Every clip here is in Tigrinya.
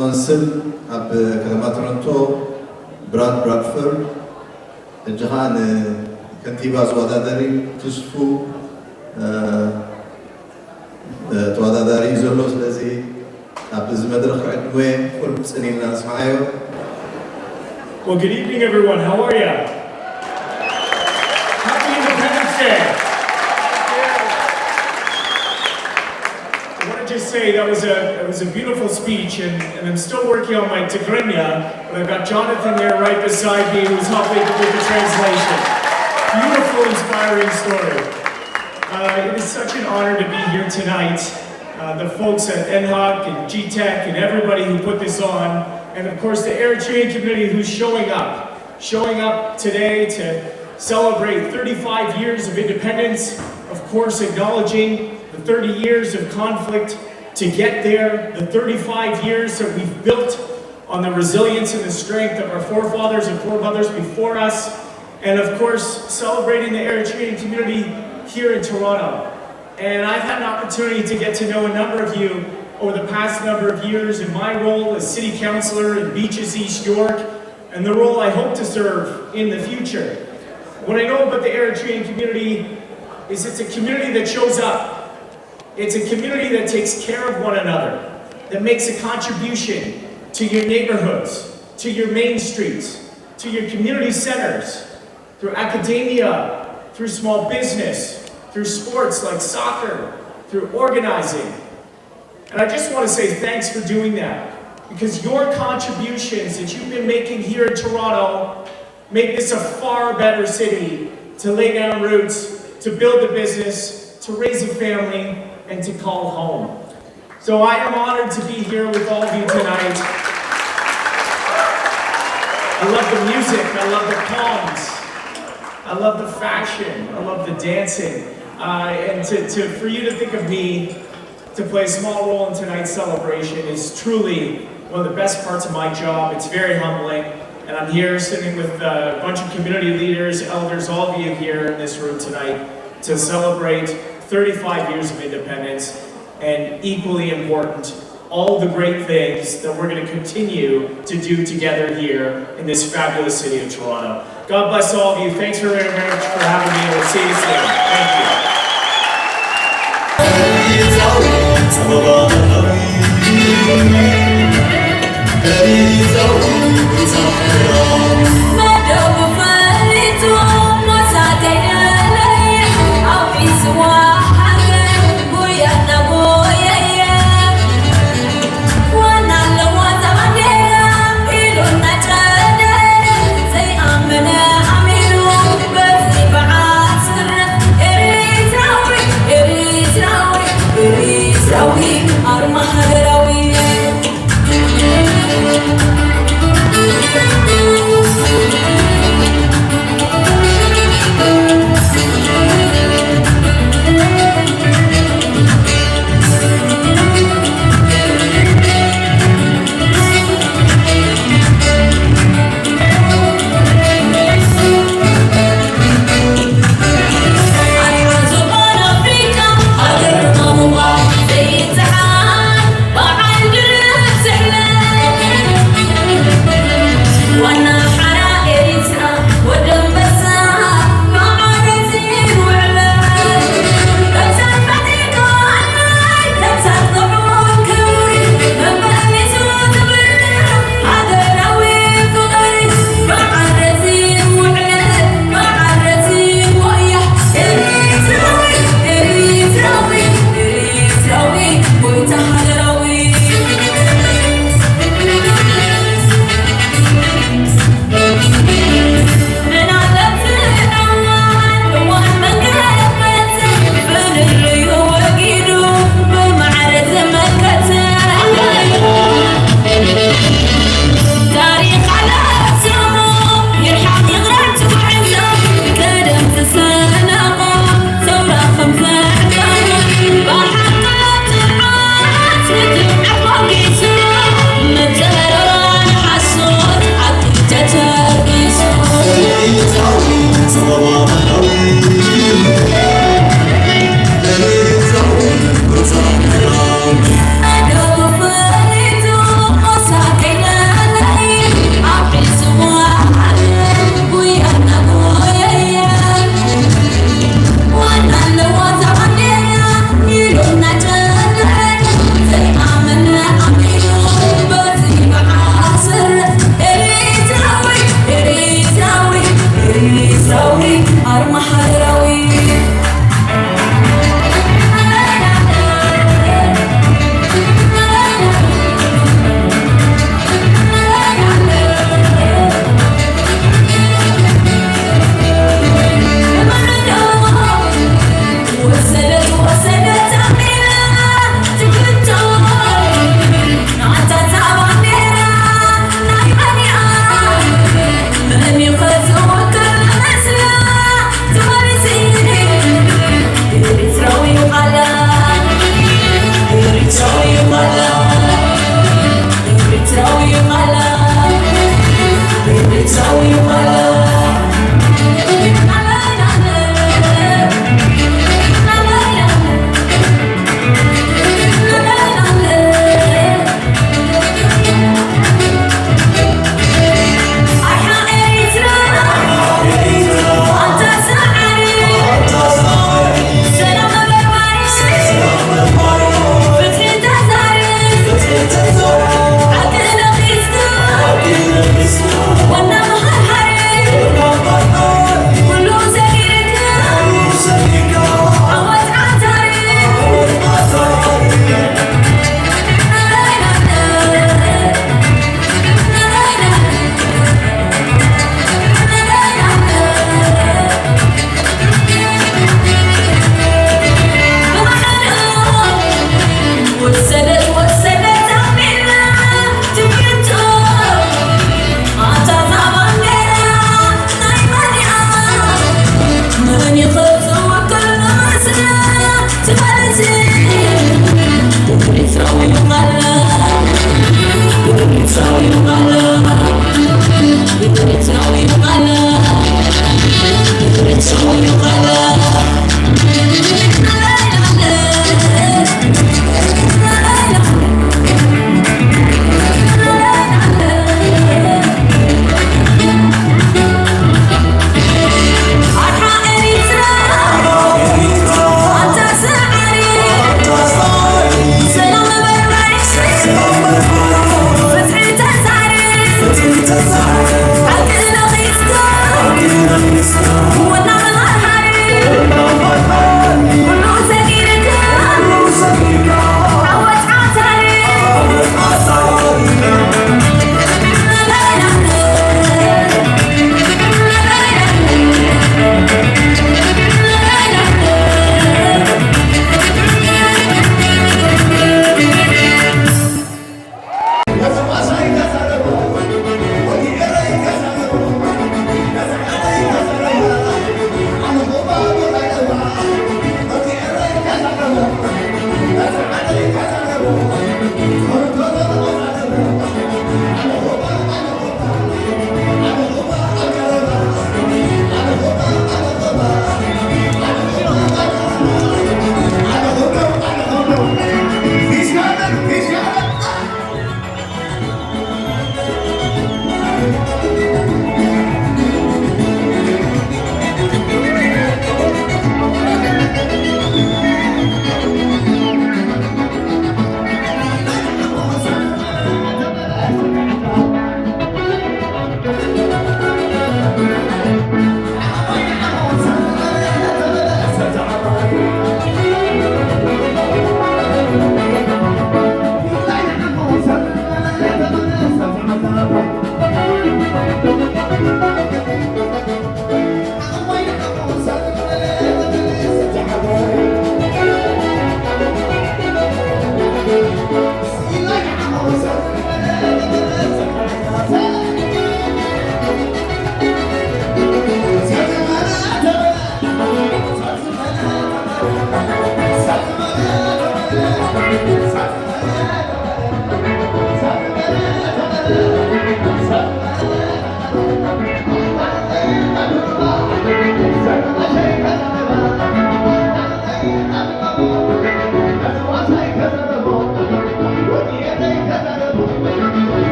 ካውንስል ኣብ ከተማ ቶሮንቶ ብራድ ብራድፈርድ፣ ሕጂ ኸዓ ንከንቲባ ዝወዳደር እዩ። ትስፉ ተወዳዳሪ እዩ ዘሎ። ስለዚ ኣብ እዚ መድረኽ ክዕድመ ኩሉ ጽን ኢልና ንስምዓዮ። Well, good evening, everyone. How are you? Happy Independence Day. I want to just say that was a it was a beautiful speech, and, and I'm still working on my Tigrinya, but I've got Jonathan there right beside me who's helping with the translation. Beautiful, inspiring story. Uh, it is such an honor to be here tonight. Uh, the folks at N H C and G Tech and everybody who put this on, and of course the Eritrean community who's showing up, showing up today to celebrate thirty-five years of independence, of course acknowledging the thirty years of conflict to get there, the thirty-five years that we've built on the resilience and the strength of our forefathers and foremothers before us, and of course celebrating the Eritrean community here in Toronto. And I've had an opportunity to get to know a number of you over the past number of years in my role as city councilor in Beaches East York, and the role I hope to serve in the future. What I know about the Eritrean community is it's a community that shows up. It's a community that takes care of one another, that makes a contribution to your neighborhoods, to your main streets, to your community centers, through academia, through small business, through sports like soccer, through organizing. And I just want to say thanks for doing that, because your contributions that you've been making here in Toronto make this a far better city to lay down roots, to build a business, to raise a family, and to call home. So I am honored to be here with all of you tonight. I love the music, I love the poems, I love the fashion, I love the dancing. Uh, and to, to, for you to think of me to play a small role in tonight's celebration is truly one of the best parts of my job. It's very humbling. And I'm here sitting with a bunch of community leaders, elders, all of you here in this room tonight to celebrate thirty-five years of independence, and equally important, all the great things that we're going to continue to do together here in this fabulous city of Toronto. God bless all of you. Thanks very, very much for having me, and we'll see you soon. Thank you.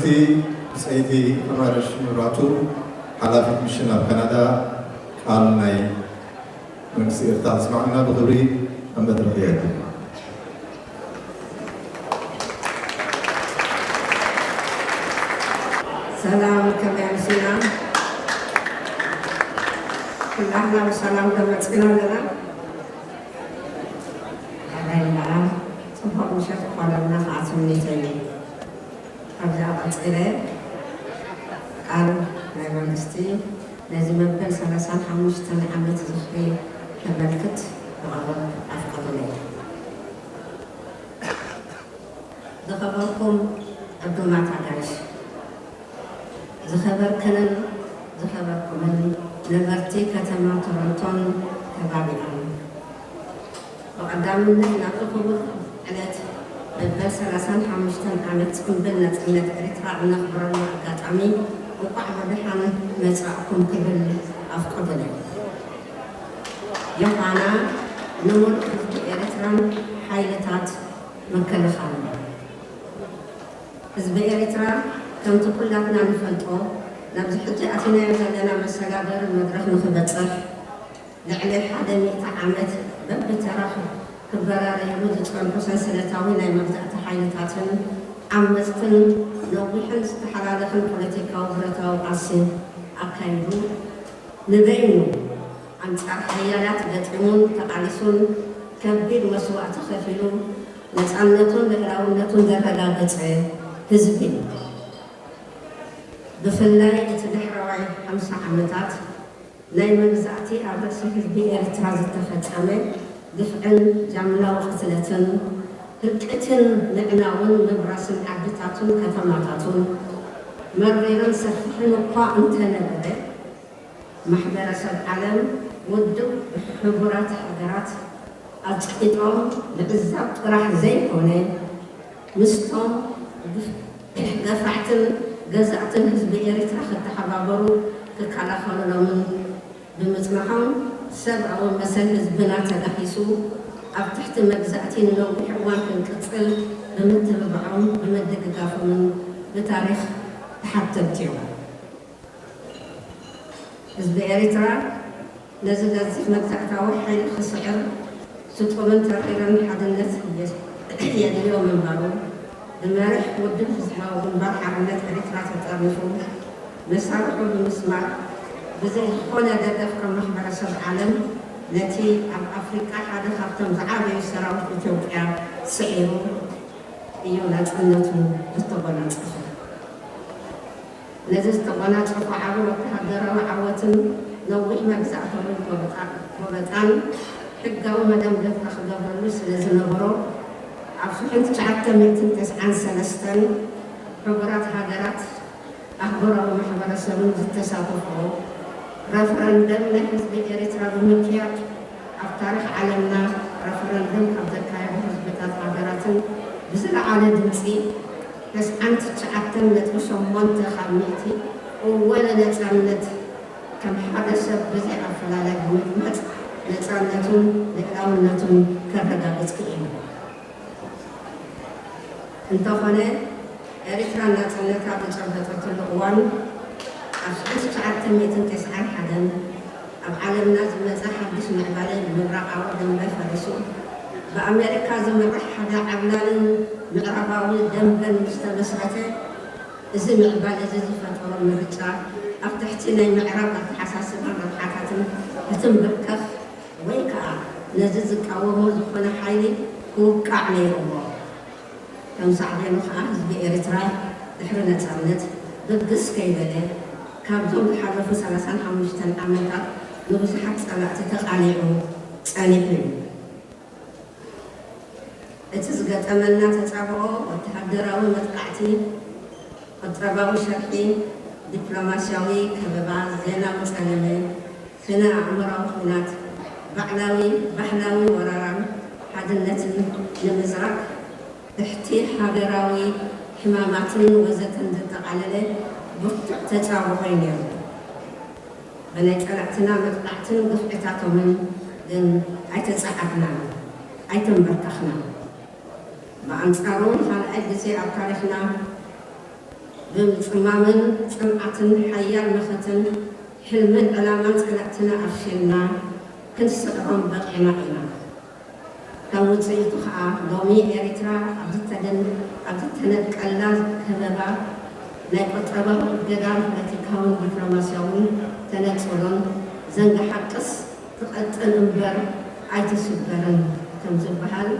ብጸይቲ ኣማርሽ ምብራቱ ሓላፊት ሚሽን ኣብ ካናዳ ቃል ናይ መንግስቲ ኤርትራ ተስማዕና ብኽብሪ ኣብ መድረኽ ይዕድም። ሰላም ከመይ ኣምሲና? ኩላህና ብሰላም ዶ መፂና ኣለና? ኣበይና? ፅቡቕ ምሸት ክኾነልና ከዓ ትምኒተይ እዩ። ካብዚ ቀፂለ ቃል ናይ መንግስቲ ነዚ መበል ሰላሳን ሓሙሽተን ዓመት ዝኽሪ ከመልክት ብቐረብ ኣፍቀዱለይ። ዝኸበርኩም ዕዱማት ኣጋይሽ፣ ዝኸበርክንን ዝኸበርኩምን ነበርቲ ከተማ ቶሮንቶን ከባቢኣን፣ ብቐዳምነት ናብዚ ክቡር ዕለት መበል ሰላሳን ሓሙሽተን ዓመት ጽምብል ናጽነት ኤርትራ እነኽብረሉ ኣጋጣሚ እንቋዕ ብደሓን መጻእኩም ክብል ኣፍቅዱለይ። ዮሃና ንምሉእ ህዝቢ ኤርትራን ሓይልታት ምክልኻልን። ህዝቢ ኤርትራ ከምቲ ኩላትና ንፈልጦ ናብዚ ሕጂ ኣቲናዮ ዘለና መሰጋገሪ መድረኽ ንኽበጽሕ ልዕሊ ሓደ ሚእቲ ዓመት በብተራ ክበራረይሉ ዝጸንሑ ሰንሰለታዊ ናይ መግዛእቲ ሓይልታትን ዓመጽትን ነዊሕን ዝተሓላለኸን ፖለቲካዊ ብረታዊ ቃልሲ ኣካይዱ ንበይኑ ኣንጻር ሓያላት ገጢሙን ተቓሊሱን ከቢድ መስዋእቲ ከፊሉ ነጻነቱን ልዕላውነቱን ዘረጋገጸ ህዝቢ እዩ። ብፍላይ እቲ ዳሕረዋይ ሓምሳ ዓመታት ናይ መግዛእቲ ኣብ ርእሲ ህዝቢ ኤርትራ ዝተፈጸመ ግፍዕን ጃምላዊ ቅትለትን ህልቂትን ምዕናውን ምብራስን ዓድታቱን ከተማታቱን መሪርን ሰፊሕን እኳ እንተነበረ፣ ማሕበረሰብ ዓለም ውድብ ሕቡራት ሃገራት ኣጽቂጦም ምዕዛብ ጥራሕ ዘይኮነ ምስቶም ገፋዕትን ገዛእትን ህዝቢ ኤርትራ ክተሓባበሩ ክከላኸሉሎምን ብምጽናሖም ሰብኣዊ መሰል ህዝብና ተጋሂሱ ኣብ ትሕቲ መግዛእቲ ንነዊሕ እዋን ክንቅጽል ብምትብባዖም ብምድግጋፎምን ብታሪኽ ተሓተትቲ እዮም። ህዝቢ ኤርትራ ነዚ ገዚፍ መግዛእታዊ ሓይሊ ክስዕር ስጡምን ተሪርን ሓድነት የድልዮ ምንባሩ ብመሪሕ ውድብ ህዝባዊ ግንባር ሓርነት ኤርትራ ተጠርኒፉ መሳርሑ ብምስማር ብዘይ ዝኾነ ደገፍ ካብ ማሕበረሰብ ዓለም ነቲ ኣብ ኣፍሪቃ ሓደ ካብቶም ዝዓበዩ ሰራዊት ኢትዮጵያ ስዒሩ እዩ ናጽነቱ ዝተጎናጸፈ። ነዚ ዝተጎናጸፎ ዓቢ ወተሃደራዊ ዓወትን ነዊሕ መግዛእታዊ ጎበጣን ሕጋዊ መደምደምታ ክገብረሉ ስለ ዝነበሮ ኣብ ሽሕን ትሽዓተ ሚእትን ተስዓን ሰለስተን ሕቡራት ሃገራት ኣህጉራዊ ማሕበረሰብን ዝተሳተፍዎ ረፈረንደም ናይ ህዝቢ ኤርትራ ብምክያድ ኣብ ታሪኽ ዓለምና ረፈረንደም ካብ ዘካየዱ ህዝብታት ሃገራትን ብዝለዓለ ድምፂ ተስዓን ትሽዓተን ነጥቢ ሸሞንተ ካብ ሚእቲ እወ ንነፃነት ከም ሓደ ሰብ ብዘይ ኣፈላላይ ብምድማፅ ነፃነቱን ልዕላውነቱን ከረጋግፅ ክኢሉ። እንተኾነ ኤርትራ ናፅነታ ብጨበጠትሉ እዋን ኣብ ሽሕን ትሽዓተ ሚእትን ተስዓን ሓደን ኣብ ዓለምና ዝመፀ ሓድሽ ምዕባለ ብምብራቓዊ ደንበ ፈሪሱ ብኣሜሪካ ዝምራሕ ሓደ ዓብላልን ምዕራባዊ ደንበን ምስ ተመስረተ እዚ ምዕባለ እዚ ዝፈጠሮ ምርጫ ኣብ ትሕቲ ናይ ምዕራብ ኣተሓሳስባን ረብሓታትን ክትንብርከኽ ወይ ከዓ ነዚ ዝቃወሞ ዝኾነ ሓይሊ ክውቃዕ ነይርዎ። ከም ሳዕቤኑ ከዓ ህዝቢ ኤርትራ ድሕሪ ነፃነት ብግስ ከይበለ ካብዞም ዝሓለፉ ሰላሳን ሓሙሽተን ዓመታት ንብዙሓት ፀላእቲ ተቃሊዑ ፀኒሑ እዩ። እቲ ዝገጠመና ተፃብኦ ወተሃደራዊ መጥቃዕቲ፣ ቁጠባዊ ሸርሒ፣ ዲፕሎማስያዊ ከበባ፣ ዜናዊ ፀለመ፣ ስነ ኣእምራዊ ኹናት፣ ባዕላዊ ባህላዊ ወራራን ሓድነትን ንምዝራግ ትሕቲ ሃገራዊ ሕማማትን ወዘተን ዘጠቓለለ ብርቱዕ ተፃብኦ እዩ ነይሩ። ብናይ ፀላእትና መጥቃዕትን ግፍዕታቶምን ግን ኣይተፀዓድናን ኣይተንበርከኽናን። ብኣንፃሩ ንኻልኣይ ግዜ ኣብ ታሪኽና ብምጽማምን ጽንዓትን ሓያል መኸተን ሕልምን ዕላማን ጸላእትና ኣፍሽልና ክንስዕሮም በቒዕና ኢና። ከም ውጽኢቱ ከኣ ሎሚ ኤሪትራ ኣብ ዝተገን-፣ ኣብ ዝተነቀላ ከበባ ናይ ቁጠባዊ እገዳን ፖለቲካውን ዲፕሎማስያውን ተነጽሎን ዘንጋ ሓቅስ ትቐጥን እምበር ኣይትስበርን ከም ዝበሃል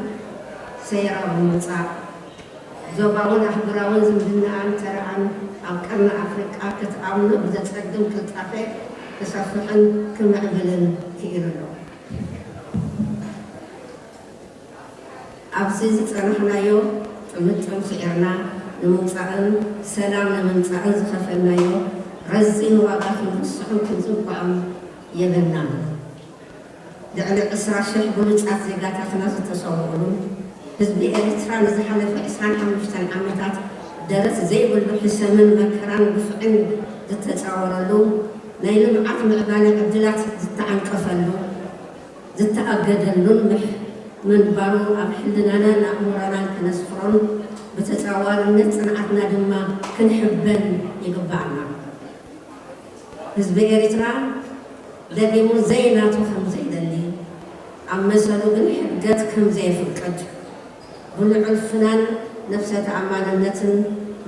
ሰይራ ብምውጻእ ዞባውን ኣህጉራውን ዝምድናኣን ተረኣን ኣብ ቀርኒ ኣፍሪቃ ክትኣምኖ ብዘጸግም ቅልጣፈ ክሰፍሕን ክምዕብልን ክኢሉ ኣሎ። ኣብዚ ዝጸናሕናዮ ጥምጥም ስዒርና ንምውጻእን ሰላም ንምምጻእን ዝኸፈልናዮ ረዚን ዋጋ ክንርስዖን ክንዝንግዖን የብልናን። ልዕሊ ዕስራ ሽሕ ብሉጻት ዜጋታትና ዝተሰውኡሉ፣ ህዝቢ ኤርትራ ንዝሓለፈ ዕስራን ሓሙሽተን ዓመታት ደረት ዘይብሉ ሕሰምን መከራን ግፍዕን ዝተጻወረሉ፣ ናይ ልምዓት ምዕባለ ዕድላት ዝተዓንቀፈሉ፣ ዝተኣገደሉን ምሕ-፣ ምንባሩ ኣብ ሕልናናን ኣእምሮናን ከነስፍሮን ብተጻዋርነት ጽንዓትና ድማ ክንሕበን ይግባኣና። ህዝቢ ኤርትራ ደጊሙ ዘይናቱ ከም ዘይደሊ፣ ኣብ መሰሉ ግን ሕድገት ከም ዘየፍቅድ፣ ብልዑል ፍናን ነፍሰ ተኣማንነትን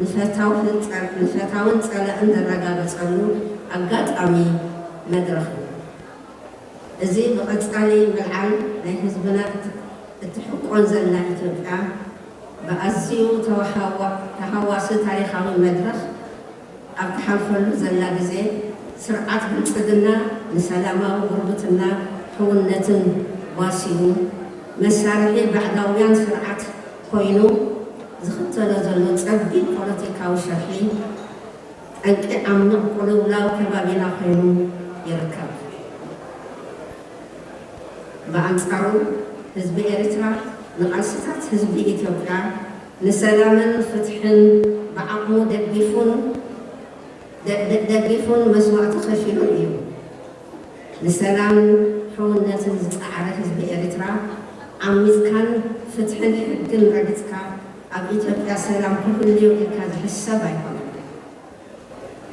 ንፈታው ህልጸ-፣ ንፈታውን ጸላእን ዘረጋገጸሉ ኣጋጣሚ መድረኽ እዩ። እዚ ብቐጻሊ ምልዓል ናይ ህዝብና እት-፣ እትሕቆን ዘላ ኢትዮጵያ፣ ብኣዝዩ ተወሃዋ-፣ ተሃዋሲ ታሪኻዊ መድረኽ ኣብ ትሓልፈሉ ዘላ ግዜ፣ ስርዓት ብልጽግና ንሰላማዊ ጉርብትና ሕውነትን ጓሲዩ፣ መሳርሒ ባዕዳውያን ስርዓት ኮይኑ ዝኽተሎ ዘሎ ጸቢብ ፖለቲካዊ ሸርሒ፣ ጠንቂ ዓሚቕ ቅልውላው ከባቢና ኮይኑ ይርከብ። ብኣንጻሩ፣ ህዝቢ ኤርትራ ንቓልስታት ህዝቢ ኢትዮጵያ ንሰላምን ፍትሕን ብዓቕሙ ደጊፉን፣ ደ-፣ ደ-፣ ደጊፉን መስዋእቲ ከፊሉን እዩ። ንሰላምን ሕውነትን ዝጸዓረ ህዝቢ ኤርትራ፣ ዓሚጽካን ፍትሕን ሕግን ረጊጽካ ኣብ ኢትዮጵያ ሰላም ክህሉ'ዩ ኢልካ ዝሕሰብ ኣይኮነን።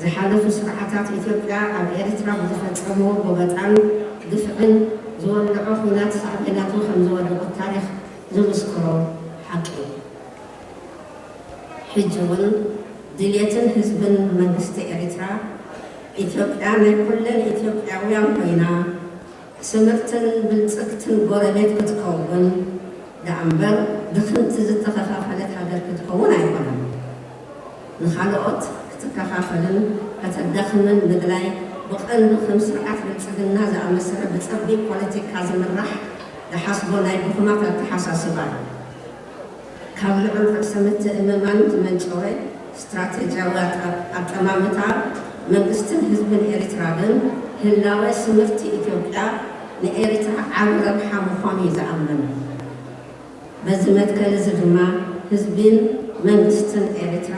ዝሓለፉ ስርዓታት ኢትዮጵያ ኣብ ኤርትራ ብዝፈጸምዎ ጎበጣን ግፍዕን ዝወልዖ ኹናት ሳዕቤናቱ ከም ዝወደቑ ታሪኽ ዝምስክሮ ሓቂ እዩ። ሕጂ እውን ድልየትን ህዝብን መንግስቲ ኤርትራ፣ ኢትዮጵያ ናይ ኩለን ኢትዮጵያውያን ኮይና፣ ስምርትን ብልጽግትን ጎረቤት ክትከውን ደኣ እምበር፣ ድኽምቲ ዝተኸፋፈለት ሃገር ክትከውን ኣይኮነን። ንኻልኦት ክትከፋፈልን ከተዳኽምን ምድላይ፣ ብቐንዱ ከም ስርዓት ብልጽግና ዝኣመሰለ ብጸቢብ ፖለቲካ ዝምራሕ ዝሓስቦ ናይ ድኹማት ኣተሓሳስባ እዩ። ካብ ልዑል ርእሰ ምትእምማን ዝመንጨወ ስትራቴጂያዊ ኣጠ-፣ ኣጠማምታ መንግስትን ህዝብን ኤርትራ ግን፣ ህላወ ስምርቲ ኢትዮጵያ ንኤርትራ ዓቢ ረብሓ ምዃኑ እዩ ዝኣምን። በዚ መትከል እዚ ድማ ህዝብን መንግስትን ኤርትራ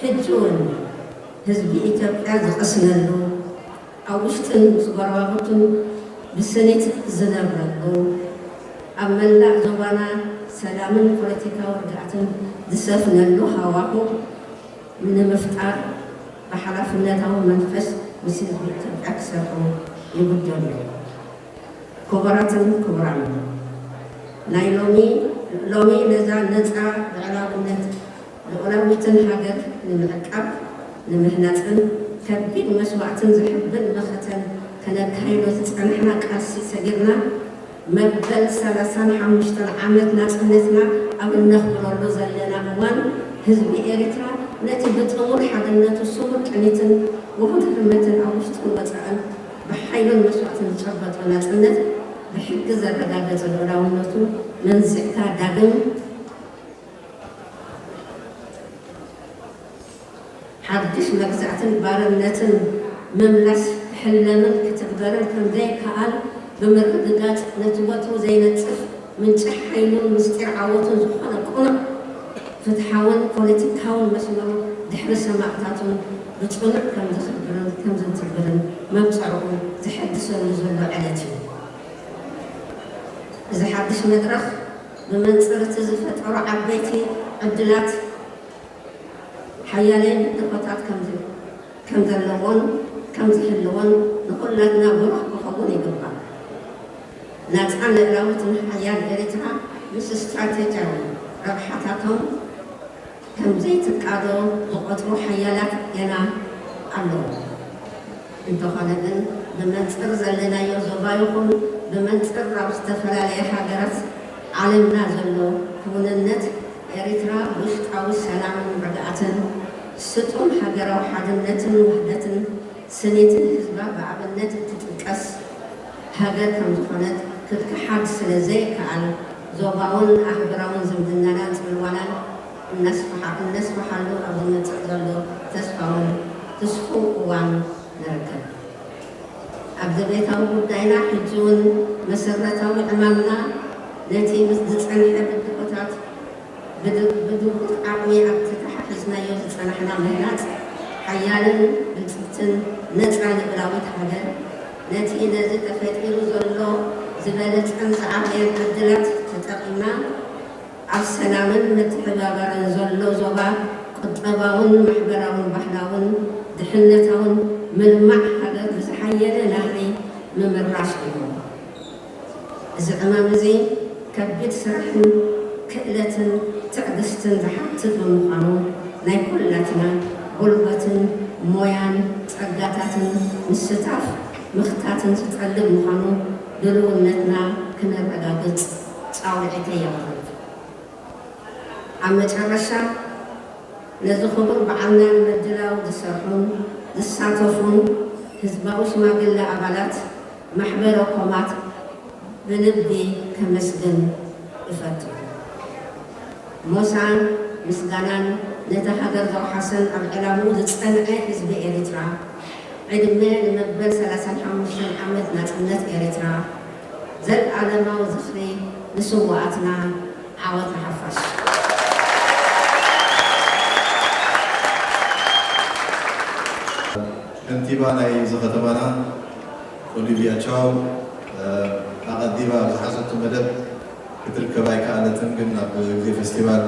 ሕጂ እውን ህዝቢ ኢትዮጵያ ዝቐስነሉ፣ ኣብ ውሽጥን ምስ ጎረባብቱን ብስኒት ዝነብረሉ፣ ኣብ መላእ ዞባና ሰላምን ፖለቲካዊ ርግኣትን ዝሰፍነሉ ሃዋሁ ንምፍጣር ብሓላፍነታዊ መንፈስ ምስ ህዝቢ ኢትዮጵያ ክሰርሑ ይግደዱ። ክቡራትን ክቡራን፣ ናይ ሎሚ፣ ሎሚ ነዛ ነጻ፣ ልዑላውነት፣ ልዑላዊትን ሃገር ንምዕቃብ፣ ንምህናጽን ከቢድ መስዋእትን ዘሕብን መኸተን ከነካይዶ ዝጸናሕና ቃልሲ ሰጊርና፣ መበል ሰላሳን ሓሙሽተን ዓመት ናጽነትና ኣብ እነኽብረሉ ዘለና እዋን፣ ህዝቢ ኤርትራ ነቲ ብጥሙር ሓድነቱ ስሙር ቅኒትን ውሁድ ህርመትን ኣብ ውሽጥን ወጻእን ብሓይልን መስዋእትን ዝጨበጦ ናጽነት፣ ብሕጊ ዘረጋገጸ ልዑላውነቱ መንዚዕካ ዳግም ሓድሽ መግዛእትን ባርነትን ምምላስ ክሕለምን ክትግበርን ከም ዘይከኣል ብምርግጋጽ፣ ነቲ ወትሩ ዘይነጽፍ ምንጪ ሓይሉን ምስጢር ዓወቱን ዝኾነ ቅኑዕ ፍትሓውን ፖለቲካውን መስመሩ ድሕሪ ሰማእታቱን ብጽኑዕ ከም ዘኽብርን ከም ዘትግብርን መብጽዕኡ ዘሐድሰሉ ዘሎ ዕለት እዩ። እዚ ሓድሽ መድረኽ ብመንጽር እቲ ዝፈጠሮ ዓበይቲ ዕድላት ሓያለይ ብድሆታት ከም ዘለዎን ከም ዝህልዎን ንኹላትና ብሩህ ክኸውን ይግባእ። ናጻን ልዕላዊትን ሓያል ኤርትራ ምስ ስትራቴጂያዊ ረብሓታቶም ከም ዘይትቃዶ ዝቖጽሩ ሓያላት ገና ኣለዉ። እንተኾነ ግን ብመንጽር ዘለናዮ ዞባ ይኹን ብመንጽር ኣብ ዝተፈላለያ ሃገራት ዓለምና ዘሎ ክውንነት ኤርትራ ውሽጣዊ ሰላምን ርግኣትን ስጡም ሃገራዊ ሓድነትን ውህደትን ስኒትን ህዝባ ብኣብነት እትጥቀስ ሃገር ከም ዝኾነት ክትከሓድ ስለ ዘይከኣል ዞባውን ኣህጉራውን ዝምድናናን ጽልዋናን እነስፍሓሉ ኣብ ዝመጽእ ዘሎ ተስፋውን ትስፉው እዋን ንርከብ። ኣብ ዘቤታዊ ጉዳይና ሕጂ እውን መሰረታዊ ዕማምና ነቲ ምስ ዝጸንሐ ብድሆታት ብድርጉት ዓቕሚ ኣብቲ ተታሒዝናዮ ዝጸናሕና ምህናጽ ሓያልን ብልጽግትን ነጻ ልዑላዊት ሃገር ነቲ ነዚ ተፈጢሩ ዘሎ ዝበለጸን ዝዓበየን ዕድላት ተጠቒምና ኣብ ሰላምን ምትሕብባርን ዘሎ ዞባ ቁጠባውን ማሕበራውን ባህላውን ድሕነታውን ምልማዕ ሃገር ብዝሓየለ ናህሪ ምምራሕ እዩ። እዚ ዕማም እዚ ከቢድ ስራሕን ክእለትን ትዕግስትን ዝሓትት ብምዃኑ ናይ ኩላትና ጉልበትን ሞያን ጸጋታትን ምስታፍ ምኽታትን ዝጠልብ ምዃኑ ድልውነትና ክነረጋግጽ ጻውዒተይ የቕርብ። ኣብ መጨረሻ ነዚ ክቡር በዓልና ንምድላው ዝሰርሑን ዝሳተፉን ህዝባዊ ሽማግለ ኣባላት ማሕበረ ኮማት ብልቢ ከመስግን እፈቱ። ሞሳን ምስጋናን ነታ ሃገር ዘውሓሰን ኣብ ዕላምኡ ዝጸንዐ ህዝቢ ኤርትራ፣ ዕድመ ንመበል ሰላሳን ሓሙሽተን ዓመት ናጽነት ኤርትራ፣ ዘልኣለማዊ ዝኽሪ ንስውኣትና፣ ዓወት ንሓፋሽ። ከንቲባ ናይ እዚ ከተማና ኦሊቪያ ቻው ኣቐዲማ ኣብ ዝሓዘቶ መደብ ክትርከብ ኣይከኣለትን፣ ግን ኣብ ግዜ ፌስቲቫል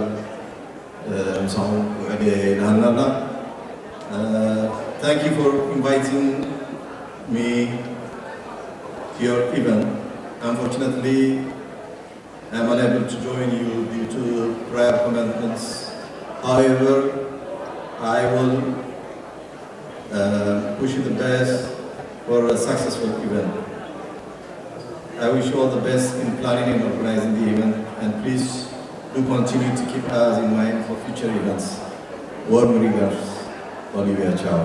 ምሳኹም ውዕል ይልሃልና ኣላ። Thank you for inviting me to your event. Unfortunately, I'm unable to join you due to prior commitments. However, I will uh, wish you the best for a successful event. I wish you all the best in planning and organizing the event, and please do continue to keep us in mind for future events. Warm regards, Olivia Chow.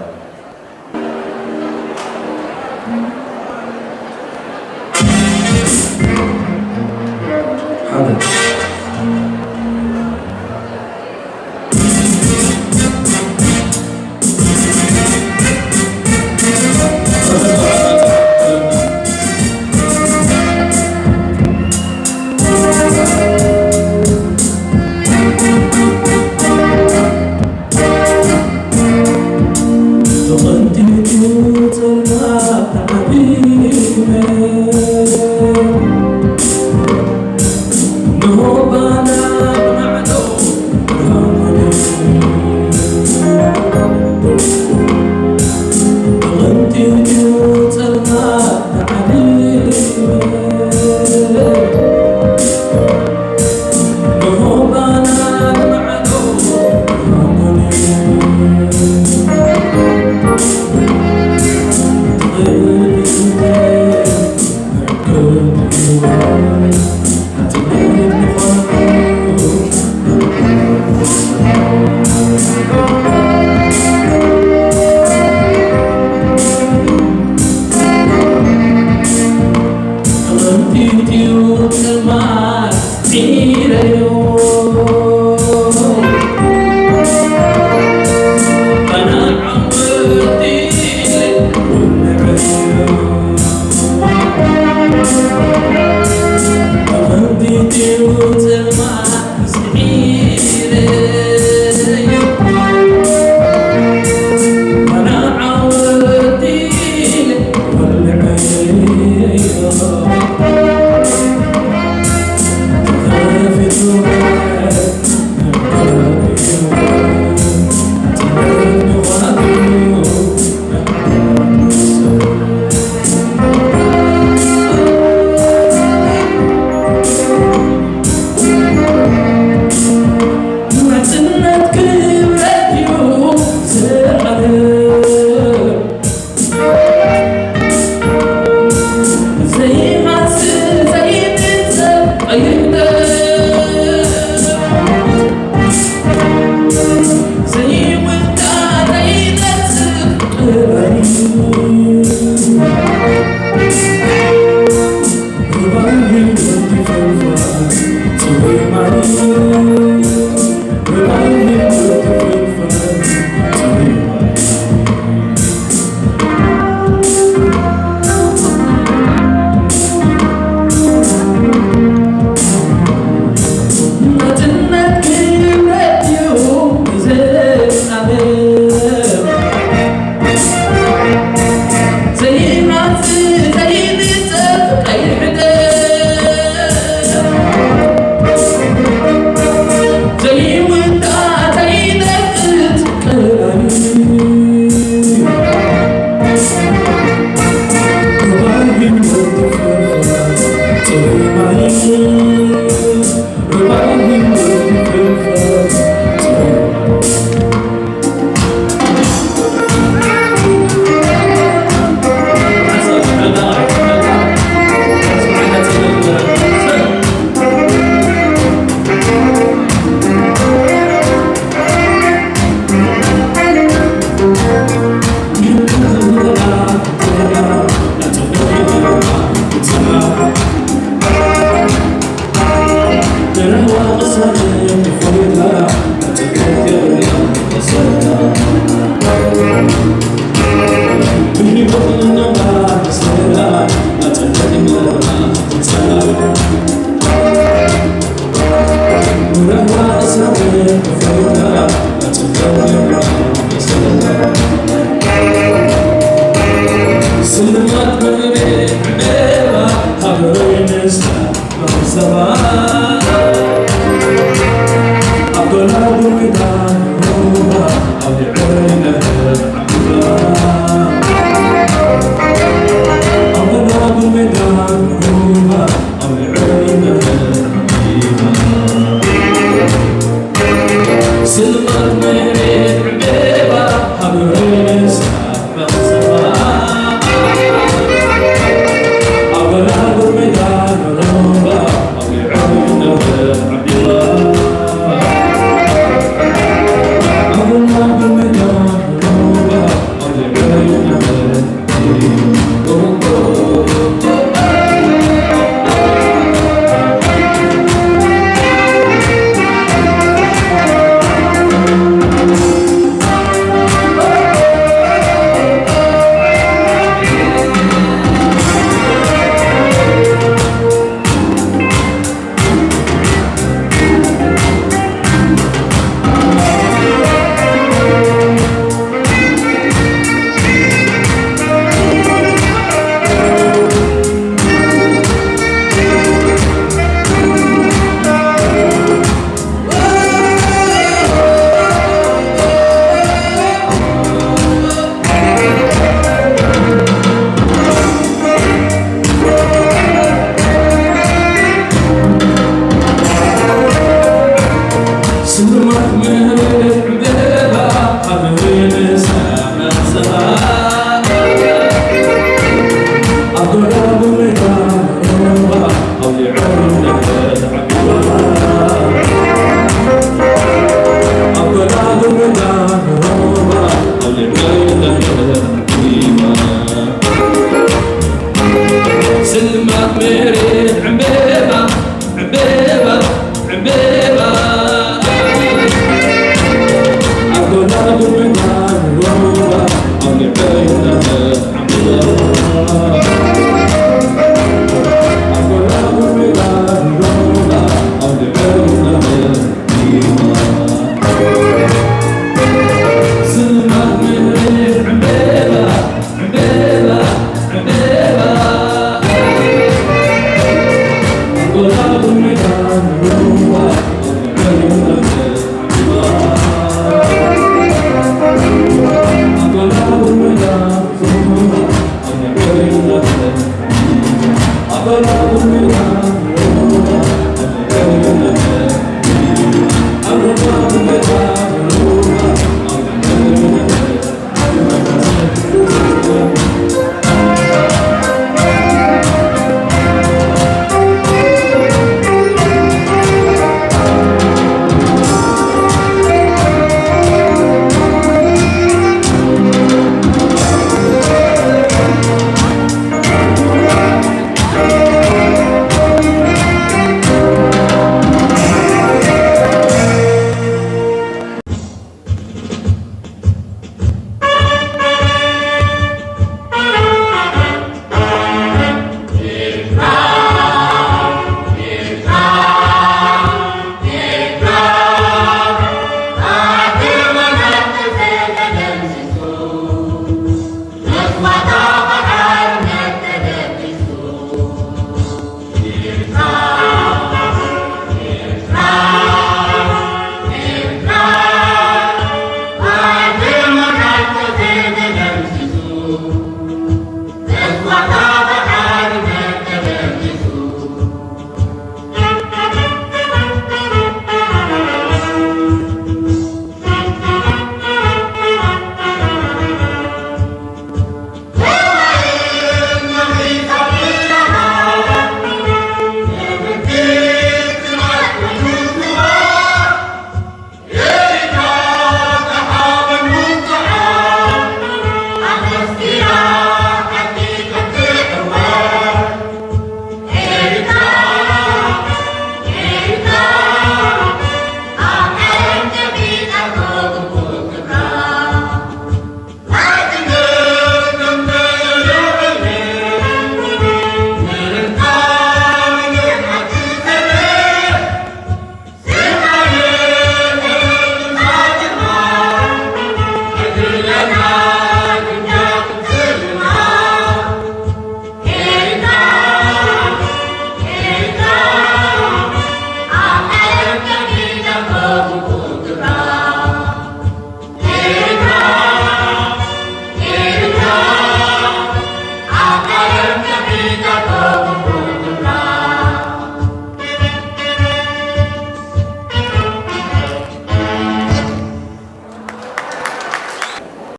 ስልማት